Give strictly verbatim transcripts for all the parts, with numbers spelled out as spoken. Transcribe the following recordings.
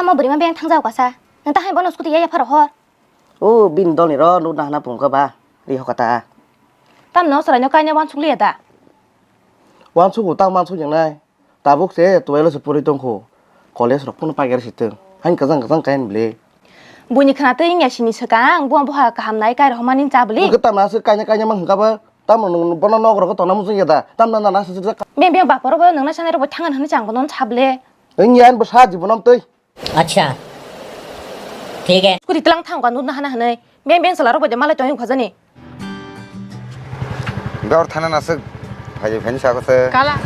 Mo bwrwi ma beng thang jao kasa. Nang ta hai bono scooty ya ya pharo hor. O bin dol ni ro nukna hana pungka ba. Ri hokata. Tam no sarai no kaina wansuk liya da. Wansuk tang wansuk yang nai. Tabuk se twelve se puri tongkho. College rok phano pager sitwng. Hain kajang kajang kain bwle. Buini khna tei wngya sini swkang, bo boha kaham nai kai rohormani cha bwle. Nung kwtama se kaina kaina mang hwnkha ba. Tamo nung bono nok rogo tongna muchung ya da. Tamna nana se se. Beng beng baparo bo nungna sanai robo thangan hwnwi chang bono cha bwle. Wngya ani bo sa jibono tei. Acha. Thik hai. Scooty tlang thang ka nukna hana hwnwi. Beng beng chwla rok bai de malai tongwi khajani. Gaur thana naswk. Phai phai sako se. Kala.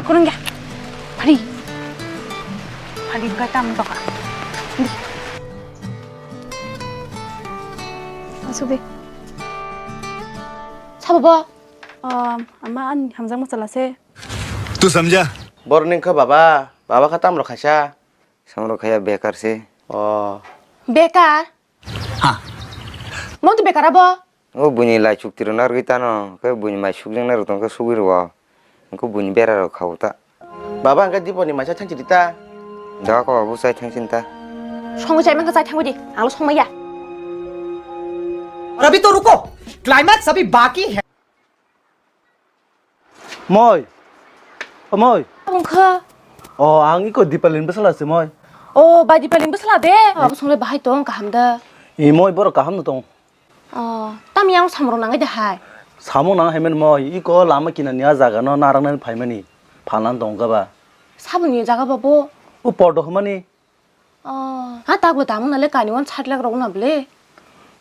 Kurang ya. Phari. Phari ka tam toka. Asuk de. Sabo bo. Um, ama an hamjak ma chala se. Tu samjha? Borok ni wngkha baba, baba kha tamrok khaisa. Samrok khaya bekar se. Oh. Bekar? Ha. Mo tu bekar abo? O buini lai chukti rok narwgwi tano, khe buini mai sukjak narwg tong khe sugwi rwo. Engkho buini bera rok khao ta. Baba, engkhe Diponi maisa thangchi di ta. Da ko babu chai thangsin ta. Songwi chai mankha chai thangwi di, ang lo songmaya. और अभी तो रुको, क्लाइमैक्स अभी बाकी है। Moi. O moi. Wngkha. O ang iko Dipalin bwsala se moi. O bai Dipalin bwsala de. Abo songle bahai tong kaham da. I moi borok kaham no tong. O tam yang samrok nangai da hai. Samung nang hai men moi iko lama kina ni a jaga no narang nani phaimani phanan tong kha ba. Saboni jaga ba bo. O pordo hmani. Oh, ha tabuk tamo nale kani wan sat lakh rok na bwle.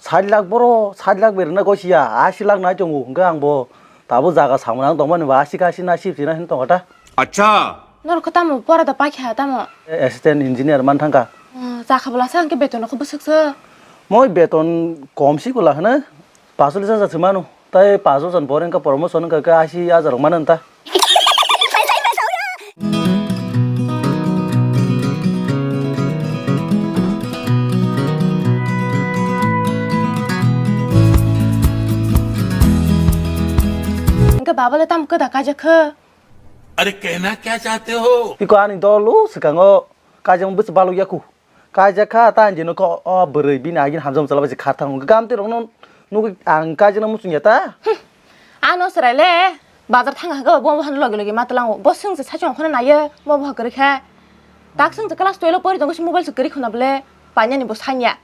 Sat lakh boro, sat lakh berna gosia, asi lakh nai tongo, hwnkhe ang bo tabuk jaga samung nang tongmani ba asi kha, asi na sip sina hin tongo ta. Acha. Norok khe tamo pora da paikha tamo. Assistant engineer man thangkha. Oh, chakha bwlasa hwnkhe beton rok bwswk se. Moi beton kom si kwla hwno. Pasolis hajar se mano. Tai pasolis ni pore wngkha promotion wngkha khe asi hajar rok mano ta. Hwnkhe baba le tamo kwda kaijak khe? अरे कहना क्या चाहते हो? Iko ani dol o swkango kaijak bwswk balok yaku. Kaijak kha ta ang jeno khe o bwrwi bini agini hamjak mwchwla bai se kharthang hwnkhe gamtwi rokno nugwi ang kaijakna muchung ya ta. Ano chwrai le bazar thang kha bo bohan logi logi ma twlango bo swng se sachong khona naiyo bo boha kwrwi kha tak swng se class twelve pori tongo se mobile se kwrwi khuna bwle painani bo sanya.